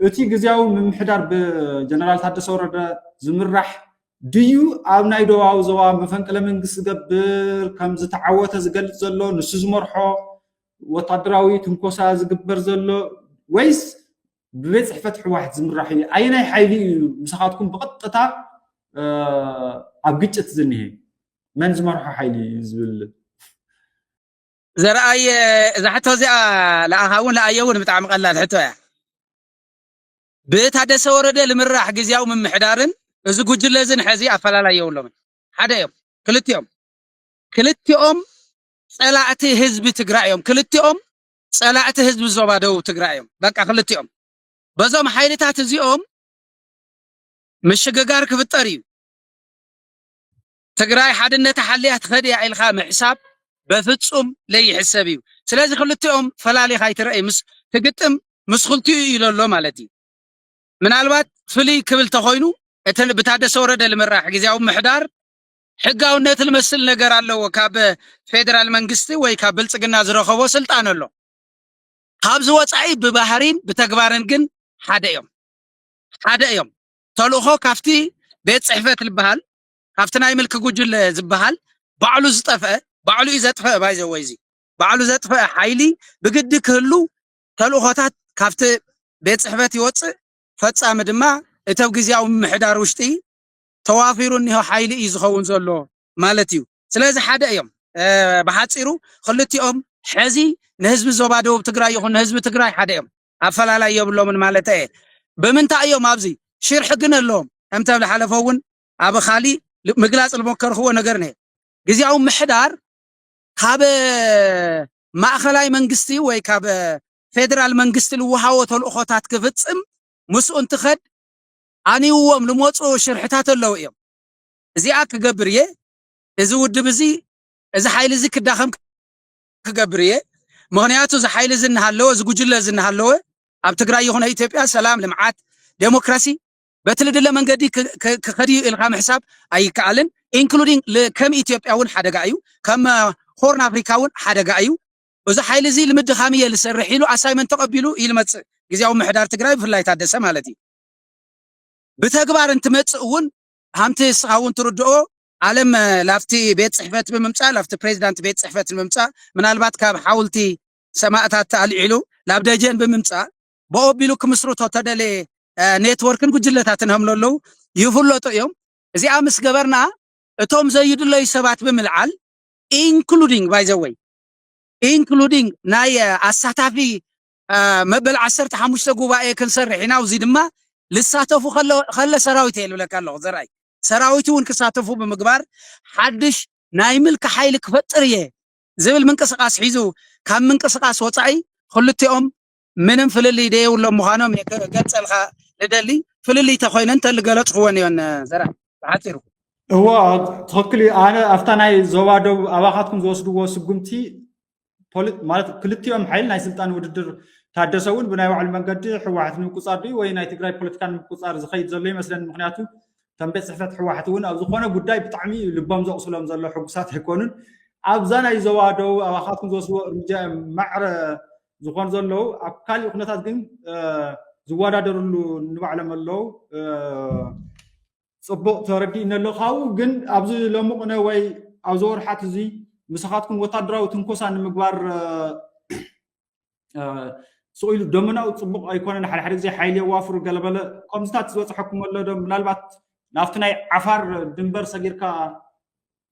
እቲ ግዝያዊ ምምሕዳር ብጀነራል ታደሰ ወረደ ዝምራሕ ድዩ ኣብ ናይ ደቡባዊ ዞባ መፈንቅለ መንግስቲ ዝገብር ከም ዝተዓወተ ዝገልጽ ዘሎ? ንሱ ዝመርሖ ወታደራዊ ትንኮሳ ዝግበር ዘሎ ወይስ ብቤት ጽሕፈት ህወሓት ዝምራሕ እዩ? ኣየናይ ሓይሊ እዩ ምሳኻትኩም ብቐጥታ ኣብ ግጭት ዝኒሄ? መን ዝመርሖ ሓይሊ እዩ ዝብል? ዘርኣየ፣ እዛ ሕቶ እዚኣ ለኣኻ እውን ለኣየ እውን ብጣዕሚ ቀላል ሕቶ እያ። ብታደሰ ወረደ ልምራሕ ግዝያዊ ምምሕዳርን እዚ ጉጅለ እዝን ሕዚ ኣፈላላይ የብሎምን። ሓደ እዮም ክልቲኦም። ክልቲኦም ጸላእቲ ህዝቢ ትግራይ እዮም። ክልቲኦም ጸላእቲ ህዝቢ ዞባ ደቡብ ትግራይ እዮም። በቃ ክልቲኦም። በዞም ሓይልታት እዚኦም ምሽግጋር ክፍጠር እዩ። ትግራይ ሓድነታ ሓልያ ትኸድ እያ ኢልካ ምሕሳብ በፍጹም ለይሕሰብ እዩ። ስለዚ ክልቲኦም ፈላሊኻ ኣይትረእይ። ምስ ትግጥም ምስ ክልቲኡ እዩ ዘሎ ማለት እዩ። ምናልባት ፍልይ ክብል ተኾይኑ እቲ ብታደሰ ወረደ ልምራሕ ግዝያዊ ምምሕዳር ሕጋውነት ልመስል ነገር ኣለዎ ካብ ፌደራል መንግስቲ ወይ ካብ ብልጽግና ዝረኸቦ ስልጣን ኣሎ። ካብዚ ወፃኢ ብባህሪን ብተግባርን ግን ሓደ እዮም። ሓደ እዮም። ተልእኾ ካብቲ ቤት ጽሕፈት ዝበሃል ካብቲ ናይ ምልኪ ጉጅለ ዝበሃል ባዕሉ ዝጠፍአ ባዕሉ እዩ ዘጥፍአ ባይዘወይ እዚ ባዕሉ ዘጥፍአ ሓይሊ ብግዲ ክህሉ ተልእኾታት ካብቲ ቤት ጽሕፈት ይወፅእ ፈጻሚ ድማ እቲ ኣብ ግዝያዊ ምምሕዳር ውሽጢ ተዋፊሩ እኒሆ ሓይሊ እዩ ዝኸውን ዘሎ ማለት እዩ። ስለዚ ሓደ እዮም። ብሓፂሩ ክልቲኦም ሕዚ ንህዝቢ ዞባ ደቡብ ትግራይ ይኹን ንህዝቢ ትግራይ ሓደ እዮም። ኣፈላላይ የብሎምን ማለት እየ። ብምንታይ እዮም ኣብዚ ሽርሒ ግን ኣለዎም ከምተብለ ሓለፎ እውን ኣብ ካሊእ ምግላፅ ዝሞከርክዎ ነገር ነ ግዝያዊ ምሕዳር ካብ ማእኸላይ መንግስቲ ወይ ካብ ፌደራል መንግስቲ ልወሃቦ ተልእኾታት ክፍፅም ምስኡ እንትኸድ ኣንይዎም ልመፁ ሽርሕታት ኣለዉ እዮም። እዚኣ ክገብር እየ፣ እዚ ውድብ እዚ እዚ ሓይሊ እዚ ክዳኸም ክገብር እየ። ምክንያቱ እዚ ሓይሊ እዚ እናሃለወ እዚ ጉጅለ እዚ እናሃለወ ኣብ ትግራይ ይኹን ኣብ ኢትዮጵያ ሰላም፣ ልምዓት፣ ዴሞክራሲ በቲ ልድለ መንገዲ ክኸድዩ ኢልካ ምሕሳብ ኣይከኣልን። ኢንክሉዲንግ ከም ኢትዮጵያ እውን ሓደጋ እዩ፣ ከም ሆርን ኣፍሪካ እውን ሓደጋ እዩ። እዚ ሓይሊ እዚ ልምድኻም እየ ልሰርሕ ኢሉ ኣሳይመንት ተቐቢሉ እዩ ልመፅእ ግዜያዊ ምሕዳር ትግራይ ብፍላይ ታደሰ ማለት እዩ። ብተግባር እንትመፅእ እውን ሃምቲ እስኻ እውን ትርድኦ ኣለም ላፍቲ ቤት ፅሕፈት ብምምፃእ ላፍቲ ፕሬዚዳንት ቤት ፅሕፈት ንምምፃእ ምናልባት ካብ ሓውልቲ ሰማእታት ኣልዒሉ ናብ ደጀን ብምምፃእ ብኦቢሉ ክምስርቶ ተደለየ ኔትወርክን ጉጅለታትን ከም ዘለዉ ይፍለጡ እዮም። እዚኣ ምስ ገበርና እቶም ዘይድለዩ ሰባት ብምልዓል including by the way including ናይ ኣሳታፊ መበል ዓሰርተ ሓሙሽተ ጉባኤ ክንሰርሕ ኢና። ኣብዚ ድማ ልሳተፉ ከለ ሰራዊት እየ ልብለካ ኣለኹ። ዘርኣይ ሰራዊት እውን ክሳተፉ ብምግባር ሓድሽ ናይ ምልኪ ሓይሊ ክፈጥር እየ ዝብል ምንቅስቃስ ሒዙ ካብ ምንቅስቃስ ወፃኢ ክልቲኦም ምንም ፍልልይ ደየብሎም ምዃኖም እየ ክገልፀልካ ልደሊ። ፍልልይ ተኮይነ እንተ ልገለፅክወን እዮን ዘራ ብሓፂሩ እዎ ትኽክል እዩ። ኣነ ኣብታ ናይ ዞባ ደቡብ ኣባኻትኩም ዝወስድዎ ስጉምቲ ማለት ክልቲኦም ሓይል ናይ ስልጣን ውድድር ታደሰ እውን ብናይ ባዕሉ መንገዲ ህወሓት ንምቁፃር ድዩ ወይ ናይ ትግራይ ፖለቲካ ንምቁፃር ዝኸይድ ዘሎ ይመስለኒ። ምክንያቱ ከም ቤት ፅሕፈት ህወሓት እውን ኣብ ዝኾነ ጉዳይ ብጣዕሚ እዩ ልቦም ዘቑስሎም ዘሎ፣ ሕጉሳት ኣይኮኑን። ኣብዛ ናይ ዞባ ደቡብ ኣባኻትኩም ዝወስድዎ እርምጃ እዮም ማዕረ ዝኾኑ ዘለዉ። ኣብ ካሊእ ኩነታት ግን ዝወዳደርሉ ንባዕሎም ኣለዉ። ፅቡቕ ተረዲእኒ ኣሎ። ካብኡ ግን ኣብዚ ሎሚ ቅነ ወይ ኣብዚ ወርሓት እዚ ምሳኻትኩም ወታደራዊ ትንኮሳ ንምግባር ስቕ ኢሉ ደመናኡ ፅቡቕ ኣይኮነን። ሓደ ሓደ ግዜ ሓይሊ የዋፍሩ ገለበለ ከምዚታት ዝበፅሐኩም ኣሎ ዶ? ምናልባት ናብቲ ናይ ዓፋር ድንበር ሰጊርካ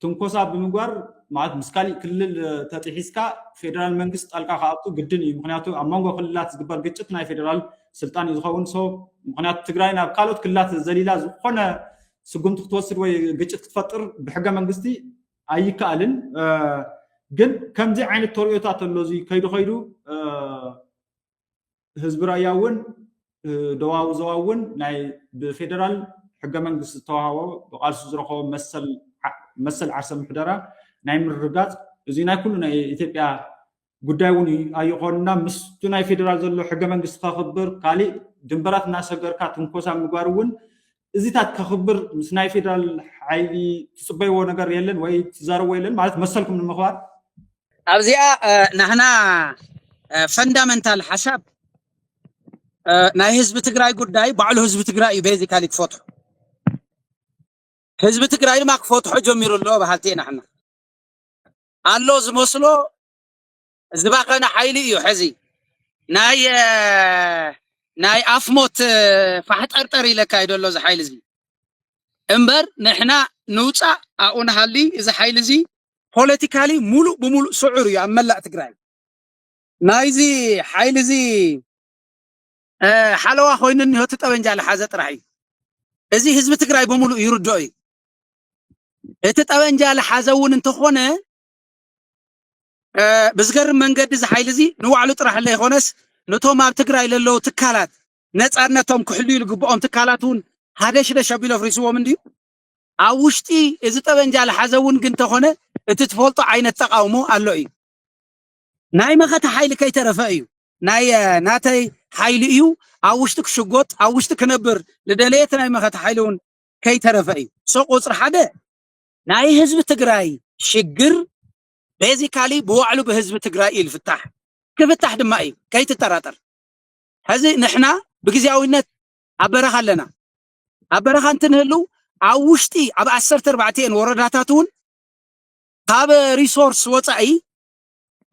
ትንኮሳ ብምግባር ማለት ምስ ካሊእ ክልል ተጢሒስካ ፌደራል መንግስቲ ጣልቃ ክኣቱ ግድን እዩ። ምክንያቱ ኣብ መንጎ ክልላት ዝግበር ግጭት ናይ ፌደራል ስልጣን እዩ ዝኸውን። ሶ ምክንያቱ ትግራይ ናብ ካልኦት ክልላት ዘሊላ ዝኾነ ስጉምቲ ክትወስድ ወይ ግጭት ክትፈጥር ብሕገ መንግስቲ ኣይከኣልን። ግን ከምዚ ዓይነት ተርእዮታት ኣሎ። እዚ ከይዱ ከይዱ ህዝቢ ራያ እውን ደቡባዊ ዞባ እውን ናይ ብፌደራል ሕገ መንግስቲ ዝተዋሃቦ ብቃልሱ ዝረኸቦ መሰል ዓርሰ ምሕደራ ናይ ምርግጋፅ እዚ ናይ ኩሉ ናይ ኢትዮጵያ ጉዳይ እውን ኣይኮንና። ምስቱ ናይ ፌደራል ዘሎ ሕገ መንግስቲ ከኽብር ካሊእ ድንበራት እናሰገርካ ትንኮሳ ምግባር እውን እዚታት ከኽብር ምስ ናይ ፌደራል ሓይሊ ትፅበይዎ ነገር የለን ወይ ትዛረቦ የለን ማለት መሰልኩም ንምኽባር ኣብዚኣ ናህና ፈንዳመንታል ሓሳብ ናይ ህዝቢ ትግራይ ጉዳይ ባዕሉ ህዝቢ ትግራይ እዩ basically ክፈትሖ። ህዝቢ ትግራይ ድማ ክፈትሖ ጀሚሩ ኣሎ በሃልቲ ኢና ሕና። ኣሎ ዝመስሎ ዝባኸነ ሓይሊ እዩ ሕዚ ናይ ናይ ኣፍሞት ፋሕጠርጠር ኢለካ እዩ ዘሎ እዚ ሓይሊ እዚ። እምበር ንሕና ንውፃእ ኣብኡ ንሃሊ እዚ ሓይሊ እዚ ፖለቲካሊ ሙሉእ ብሙሉእ ስዑር እዩ ኣብ መላእ ትግራይ። ናይዚ ሓይሊ እዚ ሓለዋ ኮይኑ እኒሆ እቲ ጠበንጃ ልሓዘ ጥራሕ እዩ። እዚ ህዝቢ ትግራይ በሙሉ ይርድኦ እዩ። እቲ ጠበንጃ ልሓዘ እውን እንተኾነ ብዝገርም መንገዲ እዚ ሓይሊ እዚ ንባዕሉ ጥራሕ ለይኮነስ ነቶም ኣብ ትግራይ ለለዉ ትካላት ነፃነቶም ክሕልዩ ዝግብኦም ትካላት እውን ሃደሽደሽ ኣቢሎ ኣፍሪስዎም እንድዩ። ኣብ ውሽጢ እዚ ጠበንጃ ልሓዘ እውን ግን እንተኾነ እቲ ትፈልጦ ዓይነት ተቃውሞ ኣሎ እዩ። ናይ መኸተ ሓይሊ ከይተረፈ እዩ። ናይ ናተይ ሓይሊ እዩ ኣብ ውሽጢ ክሽጎጥ ኣብ ውሽጢ ክነብር ልደለየት ናይ መኸተ ሓይሊ እውን ከይተረፈ እዩ። ሶ ቁፅሪ ሓደ ናይ ህዝቢ ትግራይ ሽግር basically ብባዕሉ ብህዝቢ ትግራይ እዩ ዝፍታሕ። ክፍታሕ ድማ እዩ ከይትጠራጠር። ሕዚ ንሕና ብግዜያዊነት ኣብ በረኻ ኣለና። ኣብ በረኻ እንትንህልው ኣብ ውሽጢ ኣብ ዓሰርተ ኣርባዕተ ወረዳታት እውን ካብ ሪሶርስ ወፃኢ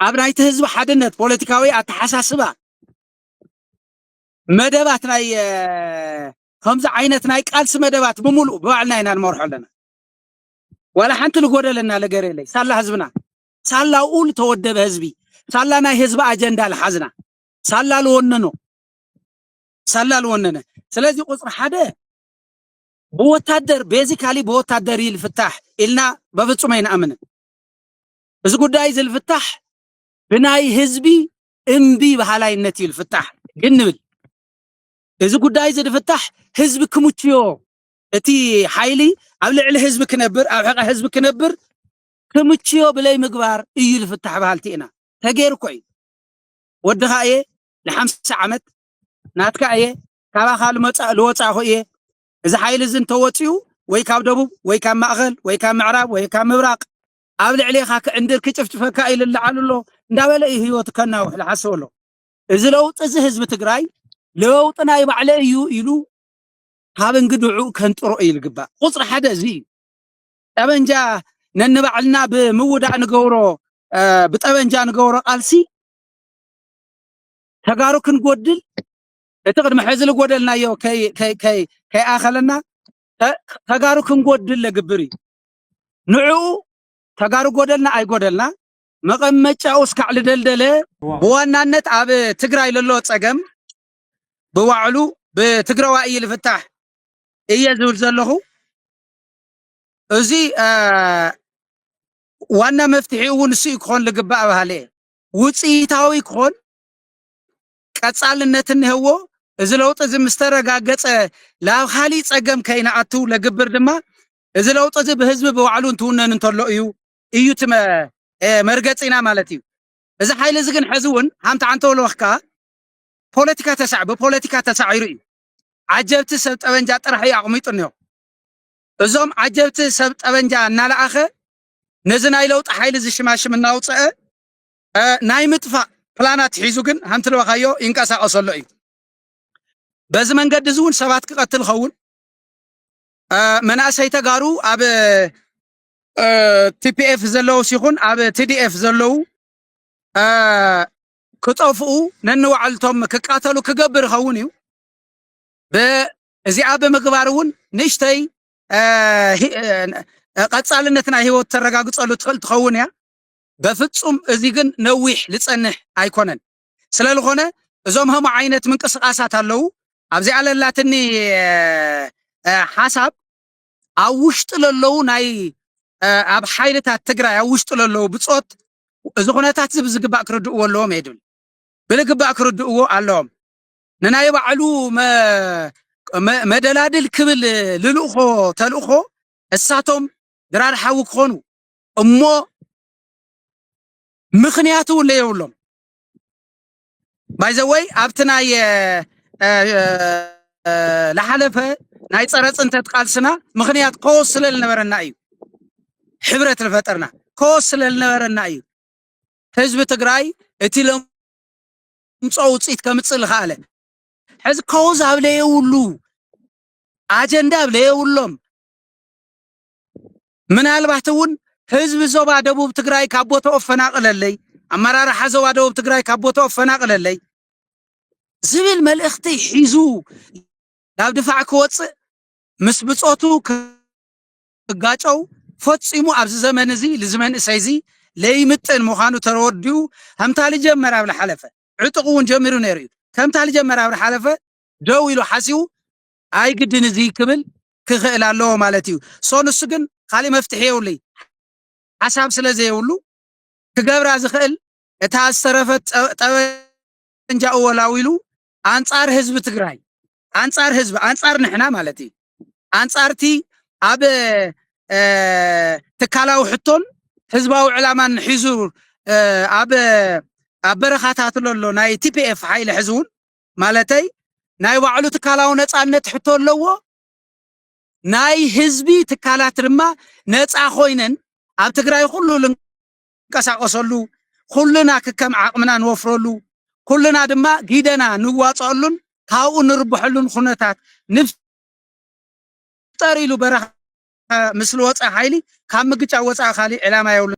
ኣብ ናይቲ ህዝቢ ሓድነት ፖለቲካዊ ኣተሓሳስባ መደባት ናይ ከምዚ ዓይነት ናይ ቃልሲ መደባት ብምሉእ ብባዕልና ኢና ንመርሖ ኣለና። ዋላ ሓንቲ ልጎደለና ነገር የለይ። ሳላ ህዝብና ሳላ ኣብኡ ልተወደበ ህዝቢ ሳላ ናይ ህዝቢ ኣጀንዳ ልሓዝና ሳላ ልወነኖ ሳላ ልወነነ። ስለዚ ቁፅሪ ሓደ ብወታደር basically ብወታደር እዩ ልፍታሕ ኢልና በፍፁም ኣይንኣምንን። እዚ ጉዳይ እዚ ልፍታሕ ብናይ ህዝቢ እምቢ በሃላይነት እዩ ልፍታሕ ግን ንብል። እዚ ጉዳይ እዚ ልፍታሕ ህዝቢ ክምችዮ እቲ ሓይሊ ኣብ ልዕሊ ህዝቢ ክነብር ኣብ ሕቐ ህዝቢ ክነብር ክምችዮ ብለይ ምግባር እዩ ልፍታሕ በሃልቲ ኢና። ተገይሩ እኮ እዩ። ወድኻ እየ ንሓምሳ ዓመት ናትካ እየ ካባኻ ልወፃእኹ እየ። እዚ ሓይሊ እዚ እንተወፂኡ ወይ ካብ ደቡብ ወይ ካብ ማእኸል ወይ ካብ ምዕራብ ወይ ካብ ምብራቕ ኣብ ልዕሌኻ ክዕንድር ክጭፍጭፈካ እዩ ልለዓሉ ኣሎ እንዳበለ እዩ ህይወቱ ከናውሕ ልሓስብ ኣሎ። እዚ ለውጢ እዚ ህዝቢ ትግራይ ለውጢ ናይ ባዕለ እዩ ኢሉ ካብ እንግድዑ ከንጥሮ እዩ ልግባእ። ቁፅሪ ሓደ እዚ እዩ። ጠበንጃ ነንባዕልና ብምውዳእ ንገብሮ ብጠበንጃ ንገብሮ ቃልሲ ተጋሩ ክንጎድል እቲ ቅድሚ ሕዚ ልጎደልናዮ ከይኣኸለና ተጋሩ ክንጎድል ለግብር እዩ። ንዕኡ ተጋሩ ጎደልና ኣይጎደልና መቐመጫኡ እስካዕ ልደልደለ ብዋናነት ኣብ ትግራይ ለሎ ፀገም ብባዕሉ ብትግራዋ እዩ ልፍታሕ እየ ዝብል ዘለኹ። እዚ ዋና መፍትሒ እውን እሱ ክኾን ልግባእ ባህለ ውፅኢታዊ ክኾን ቀፃልነት እንህዎ። እዚ ለውጢ እዚ ምስ ተረጋገፀ ላብ ካሊእ ፀገም ከይንኣቱ ለግብር ድማ እዚ ለውጢ እዚ ብህዝቢ ብባዕሉ እንትውነን እንተሎ እዩ እዩ እቲ መርገፂና ማለት እዩ። እዚ ሓይሊ እዚ ግን ሕዚ እውን ሃምታ ዓንተ ወለወኽካ ፖለቲካ ተሳዕ ብፖለቲካ ተሳዒሩ እዩ። ዓጀብቲ ሰብ ጠበንጃ ጥራሕ እዩ ኣቕሚጡ እኒሆ። እዞም ዓጀብቲ ሰብ ጠበንጃ እናለኣኸ ነዚ ናይ ለውጢ ሓይሊ ዝሽማሽም እናውፅአ ናይ ምጥፋእ ፕላናት ሒዙ ግን ሃምቲ ለወኻዮ ይንቀሳቐሰሎ እዩ። በዚ መንገዲ እዚ እውን ሰባት ክቐትል ኸውን መናእሰይ ተጋሩ ኣብ ቲፒኤፍ ዘለውስ ይኹን ኣብ ቲዲኤፍ ዘለዉ ክጠፍኡ ነንባዕልቶም ክቃተሉ ክገብር ይኸውን እዩ። እዚኣ ብምግባር እውን ንእሽተይ ቀፃልነት ናይ ህይወት ተረጋግፀሉ ትኽእል ትኸውን እያ። በፍፁም እዚ ግን ነዊሕ ልፀንሕ ኣይኮነን። ስለዝኾነ እዞም ሀሞ ዓይነት ምንቅስቃሳት ኣለዉ። ኣብዚኣ ለላትኒ ሓሳብ ኣብ ውሽጢ ለለዉ ናይ ኣብ ሓይልታት ትግራይ ኣብ ውሽጢ ለለዉ ብፆት እዚ ኩነታት እዚ ብዝግባእ ክርድእዎ ኣለዎም እየ ድብል። ብልግባእ ክርድእዎ ኣለዎም። ንናይ ባዕሉ መደላድል ክብል ልልእኾ ተልእኾ እሳቶም ድራር ሓዊ ክኾኑ እሞ ምኽንያት እውን ለየብሎም። ባይዘወይ ኣብቲ ናይ ለሓለፈ ናይ ፀረ ፅንተት ቃልስና ምኽንያት ከወስ ስለ ልነበረና እዩ። ሕብረት ልፈጠርና ከወስ ስለ ልነበረና እዩ። ህዝቢ ትግራይ እቲ ለምፆ ውፅኢት ከምፅእ ልኸኣለ ሕዚ ኮዝ ኣብ ለየብሉ ኣጀንዳ ኣብ ለየብሎም ምናልባት እውን ህዝቢ ዞባ ደቡብ ትግራይ ካብ ቦታኡ ኣፈናቕለለይ ኣመራርሓ ዞባ ደቡብ ትግራይ ካብ ቦታኡ ኣፈናቕለለይ ዝብል መልእኽቲ ሒዙ ናብ ድፋዕ ክወፅእ ምስ ብፆቱ ክጋጨው ፈፂሙ ኣብዚ ዘመን እዚ ልዚ መንእሰይ እዚ ለይምጥን ምዃኑ ተረወዲኡ ከምታ ልጀመር ኣብ ልሓለፈ ዕጥቑ እውን ጀሚሩ ነይሩ እዩ ከምታ ልጀመር ኣብ ልሓለፈ ደው ኢሉ ሓሲቡ ኣይግድን እዚ ክብል ክኽእል ኣለዎ ማለት እዩ ሶ ንሱ ግን ካሊእ መፍትሒ የብሉይ ሓሳብ ስለ ዘየብሉ ክገብራ ዝኽእል እታ ዝተረፈት ጠበንጃኡ ወላዊሉ ኣንፃር ህዝቢ ትግራይ ኣንፃር ህዝቢ ኣንፃር ንሕና ማለት እዩ ኣንፃርቲ ኣብ ትካላዊ ሕቶን ህዝባዊ ዕላማን ሒዙ ኣብ ኣብ በረኻታት ለሎ ናይ ቲፒኤፍ ሓይሊ ሕዚ እውን ማለተይ ናይ ባዕሉ ትካላዊ ነፃነት ሕቶ ኣለዎ ናይ ህዝቢ ትካላት ድማ ነፃ ኮይነን ኣብ ትግራይ ኩሉ ልንቀሳቀሰሉ ኩልና ክከም ዓቅምና ንወፍረሉ ኩልና ድማ ጊደና ንዋፀኣሉን ካብኡ ንርብሐሉን ኩነታት ንፍጠር ኢሉ በረኻ ምስ ልወፀ ሓይሊ ካብ ምግጫ ወፃኢ ካሊእ ዕላማ የብሉ